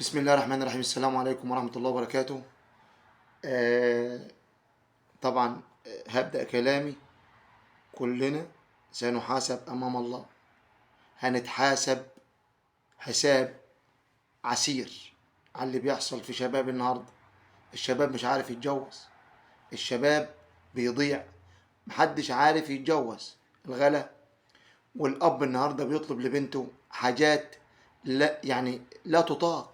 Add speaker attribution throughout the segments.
Speaker 1: بسم الله الرحمن الرحيم. السلام عليكم ورحمة الله وبركاته. آه طبعا، هبدأ كلامي. كلنا سنحاسب أمام الله، هنتحاسب حساب عسير على اللي بيحصل في شباب النهاردة. الشباب مش عارف يتجوز، الشباب بيضيع، محدش عارف يتجوز، الغلا. والأب النهاردة بيطلب لبنته حاجات لا يعني لا تطاق،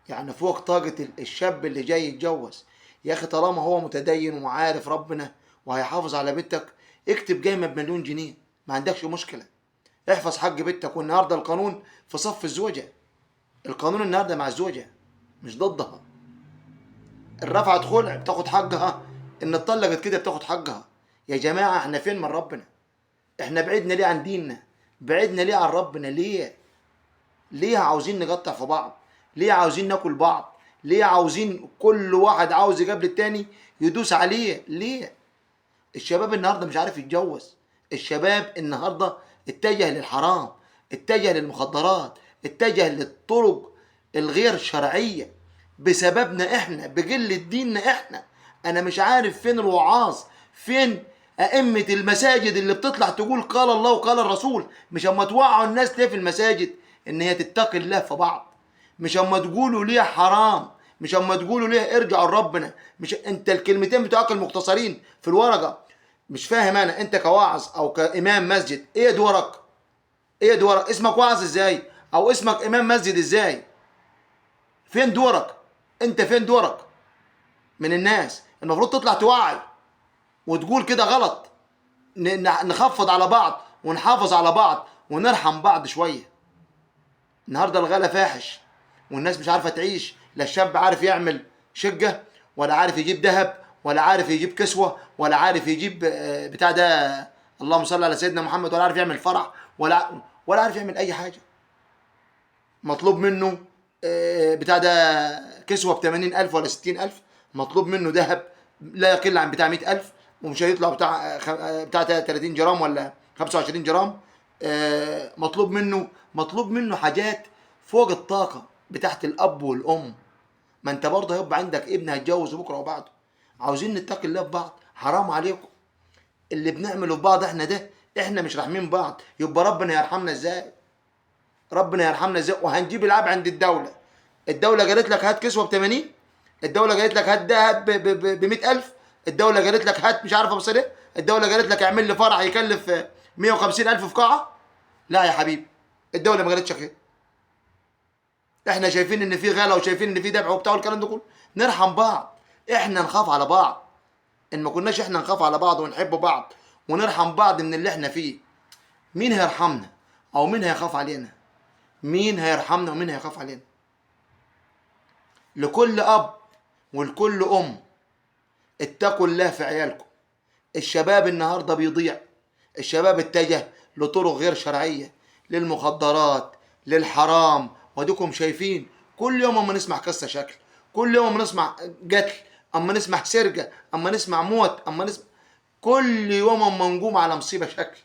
Speaker 1: يعني فوق طاقة الشاب اللي جاي يتجوز. يا أخي طالما هو متدين وعارف ربنا وهيحافظ على بنتك، اكتب جايمة ب1,000,000 جنيه، ما عندكش مشكلة، احفظ حق بنتك. والنهاردة القانون في صف الزوجة، القانون النهاردة مع الزوجة مش ضدها. الرفعت خلع بتاخد حقها، ان اتطلقت كده بتاخد حقها. يا جماعة احنا فين من ربنا؟ احنا بعدنا ليه عن ديننا؟ بعدنا ليه عن ربنا؟ ليه؟ ليه عاوزين نقطع في بعض؟ ليه عاوزين ناكل بعض؟ ليه عاوزين كل واحد عاوز يقابل التاني يدوس عليه؟ ليه؟ الشباب النهارده مش عارف يتجوز. الشباب النهارده اتجه للحرام، اتجه للمخدرات، اتجه للطرق الغير شرعية بسببنا احنا، بقلة ديننا احنا. انا مش عارف فين الوعاظ، فين أئمة المساجد اللي بتطلع تقول قال الله وقال الرسول. مش اما توعوا الناس ليه في المساجد ان هي تتقي الله في بعض؟ مش اما تقولوا ليه حرام؟ مش اما تقولوا ليه ارجعوا لربنا؟ مش انت الكلمتين بتوعك المختصرين في الورقة؟ مش فاهم انا، انت كواعظ او كإمام مسجد ايه دورك؟ ايه دورك؟ اسمك واعظ ازاي؟ او اسمك امام مسجد ازاي؟ فين دورك؟ انت فين دورك من الناس؟ المفروض تطلع توعي وتقول كده غلط، نخفض على بعض ونحافظ على بعض ونرحم بعض شوية. النهارده الغلا فاحش والناس مش عارفه تعيش، لا الشاب عارف يعمل شقه، ولا عارف يجيب ذهب، ولا عارف يجيب كسوه، ولا عارف يجيب بتاع ده، اللهم صل على سيدنا محمد، ولا عارف يعمل فرح، ولا عارف يعمل اي حاجة. مطلوب منه بتاع ده كسوه ب 80,000 ولا 60,000، مطلوب منه ذهب لا يقل عن بتاع 100,000، ومش هيطلع بتاع 30 جرام ولا 25 جرام. مطلوب منه حاجات فوق الطاقة بتاعت الأب والأم. ما أنت برضه هيبقى عندك ابن هيتجوز بكرة وبعده. عاوزين نتقي الله في بعض، حرام عليكم اللي بنعمله في بعض احنا ده. احنا مش راحمين بعض، يبقى ربنا يرحمنا ازاي؟ ربنا يرحمنا ازاي؟ وهنجيب العاب عند الدولة. الدولة قالت لك هات كسوة ب80، الدولة قالت لك هات دهب ب100,000، الدولة قالت لك هات مش عارف ابصر ايه، الدولة قالت لك اعمل لي فرح يكلف 150,000 في قاعة. لا يا حبيبي، الدولة ما قالتش كده. احنا شايفين ان في غلا وشايفين ان في دبح وبتاع والكلام ده كله. نرحم بعض، احنا نخاف على بعض. ان ما كناش احنا نخاف على بعض ونحب بعض ونرحم بعض من اللي احنا فيه، مين هيرحمنا او مين هيخاف علينا؟ مين هيرحمنا ومين هيخاف علينا؟ لكل اب ولكل ام، اتقوا الله في عيالكم. الشباب النهارده بيضيع، الشباب اتجه لطرق غير شرعية، للمخدرات، للحرام. واديكم شايفين كل يوم اما نسمع قصة شكل، كل يوم اما نسمع قتل، اما نسمع سرقه، اما نسمع موت، اما نسمع كل يوم اما نقوم على مصيبة شكل،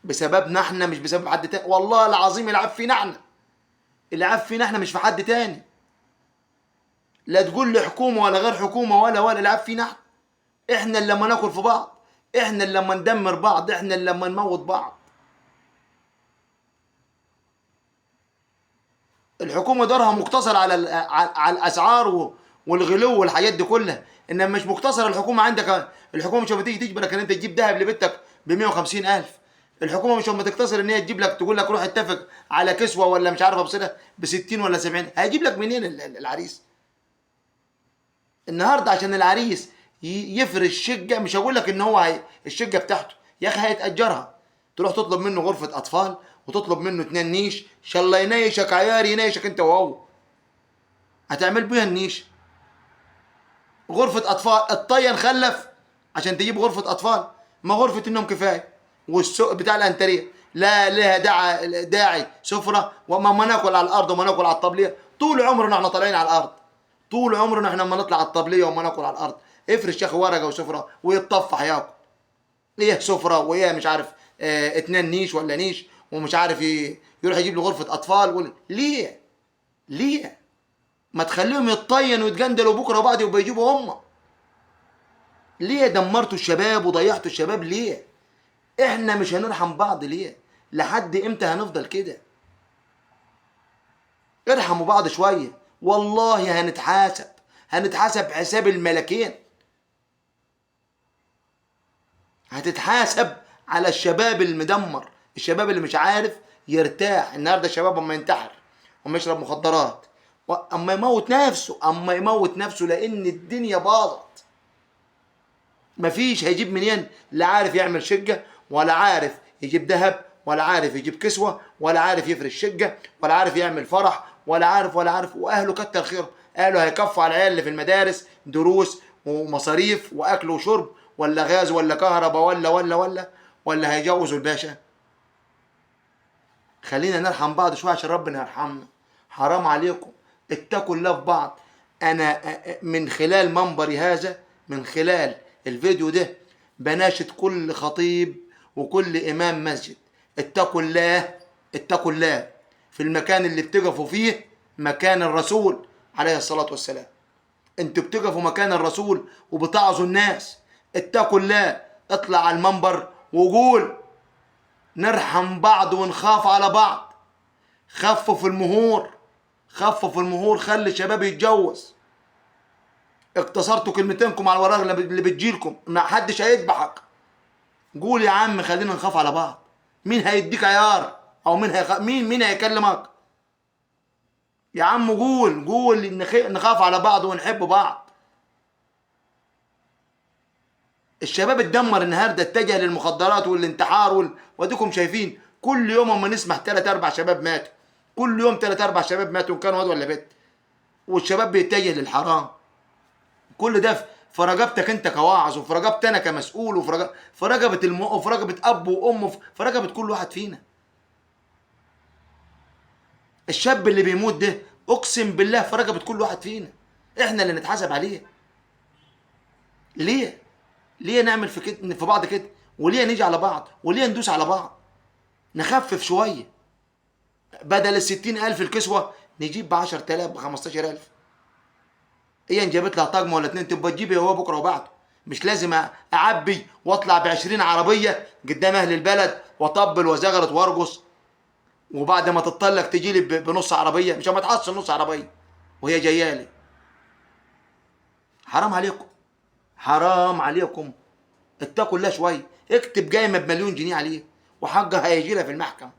Speaker 1: بسببنا احنا مش بسبب حد تاني. والله العظيم العيب فينا احنا، العيب فينا احنا مش في حد تاني. لا تقول لي حكومة ولا غير حكومة ولا، العيب فينا احنا. احنا اللي لما ناكل في بعض، احنا اللي لما ندمر بعض، احنا اللي لما نموت بعض. الحكومة دورها مقتصر على الاسعار والغلو والحاجات دي كلها، انما مش مقتصر الحكومة عندك. الحكومة مش لما تيجي تجبرك ان انت تجيب ذهب لبنتك ب 150,000، الحكومة مش لما تقتصر ان هي تجيب لك تقول لك روح اتفق على كسوه ولا مش عارف ابصرها ب 60 ولا 70، هيجيب لك منين العريس؟ النهارده عشان العريس يفرش شقه، مش هقول لك ان هو الشقة بتاعته يا اخي هيتاجرها، تروح تطلب منه غرفة اطفال وتطلب منه 2 نيش، ان شاء الله ينيشك عيار ينيشك انت وهو، هتعمل بيها النيش؟ غرفة اطفال الطين خلف عشان تجيب غرفة اطفال، ما غرفة النوم كفاية، والسوق بتاع الانتريه لا لها داعي سفره، وما ناكل على الارض وما ناكل على الطبلية. طول عمرنا احنا طالعين على الارض، طول عمرنا احنا ما نطلع على الطبلية وما ناكل على الارض. افرش يا اخي ورقة وسفره ويتطفح ياكل، ايه سفره وايه مش عارف 2 نيش ولا نيش، ومش عارف يروح يجيب له غرفة اطفال. ليه؟ ليه؟ ما تخليهم يتطينوا ويتجندلوا بكره وبعد يبقى يجيبوا هم. ليه دمرتوا الشباب وضيعتوا الشباب؟ ليه؟ احنا مش هنرحم بعض ليه؟ لحد امتى هنفضل كده؟ ارحموا بعض شوية، والله هنتحاسب، هنتحاسب حساب الملكين. هتتحاسب على الشباب المدمر، الشباب اللي مش عارف يرتاح. النهارده الشباب اما ينتحر، اما يشرب مخدرات، اما يموت نفسه، اما يموت نفسه، لان الدنيا باظت. مفيش، هيجيب منين؟ لا عارف يعمل شقه، ولا عارف يجيب ذهب، ولا عارف يجيب كسوه، ولا عارف يفرش شقه، ولا عارف يعمل فرح، ولا عارف ولا عارف. واهله كتر خيرهم، قالوا هيكفوا على العيال اللي في المدارس دروس ومصاريف واكل وشرب، ولا غاز ولا كهرباء ولا ولا ولا ولا هيجوزوا الباشا. خلينا نرحم بعض شوية عشان ربنا يرحمنا. حرام عليكم، اتقوا الله في بعض. انا من خلال منبري هذا، من خلال الفيديو ده، بناشد كل خطيب وكل امام مسجد، اتقوا الله، اتقوا الله في المكان اللي بتقفوا فيه، مكان الرسول عليه الصلاة والسلام. انتوا بتقفوا مكان الرسول وبتعظوا الناس. اتقوا الله، اطلع على المنبر وقول نرحم بعض ونخاف على بعض. خفوا المهور، خفوا المهور، خلي الشباب يتجوز. اقتصرتوا كلمتينكم على الورق اللي بتجيلكم، ما حدش هيذبحك. قول يا عم خلينا نخاف على بعض. مين هيديك عيار؟ او مين مين هيكلمك؟ يا عم قول، قول نخاف على بعض ونحب بعض. الشباب اتدمر النهارده، اتجه للمخدرات والانتحار واديكم شايفين كل يوم اما نسمع 3 4 شباب ماتوا، كل يوم 3 4 شباب ماتوا، ان كانوا واد ولا بنت. والشباب بيتجه للحرام. كل ده في رقبتك انت كواعظ، وفي رقبتي انا كمسؤول، وفي رقبة وفي رقبة اب وام، في رقبة كل واحد فينا. الشاب اللي بيموت ده اقسم بالله في رقبة كل واحد فينا، احنا اللي نتحاسب عليه. ليه؟ ليه نعمل في كده في بعض كده؟ وليه نيجي على بعض؟ وليه ندوس على بعض؟ نخفف شوية، بدل 60,000 الكسوة نجيب ب10,000 ب15,000. ايه ان جابت لها طقم ولا 2 تبقى تجيب هو بكره وبعده. مش لازم اعبي واطلع ب20 عربية قدام اهل البلد واطبل وزغرت وارقص، وبعد ما تتطلق تجي لي بنص عربية، مش ما تحصل نص عربية وهي جاية لي. حرام عليكم، حرام عليكم، اتقوا الله شوية. اكتب جايمه ب1,000,000 جنيه عليه وحقها هيجي لها في المحكمة.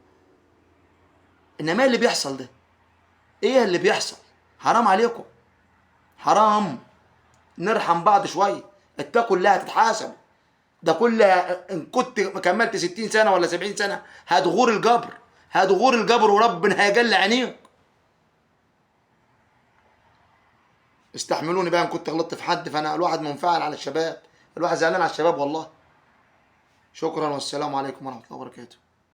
Speaker 1: انما اللي بيحصل ده ايه اللي بيحصل؟ حرام عليكم، حرام. نرحم بعض شوية، اتقوا الله، هتتحاسبوا. ده كل ان كنت كملت 60 سنة ولا 70 سنة هتغور الجبر، هتغور الجبر وربنا هيجل عينيك. استحملوني بقى ان كنت غلطت في حد، فانا الواحد منفعل على الشباب، الواحد زعلان على الشباب والله. شكرا والسلام عليكم ورحمة الله وبركاته.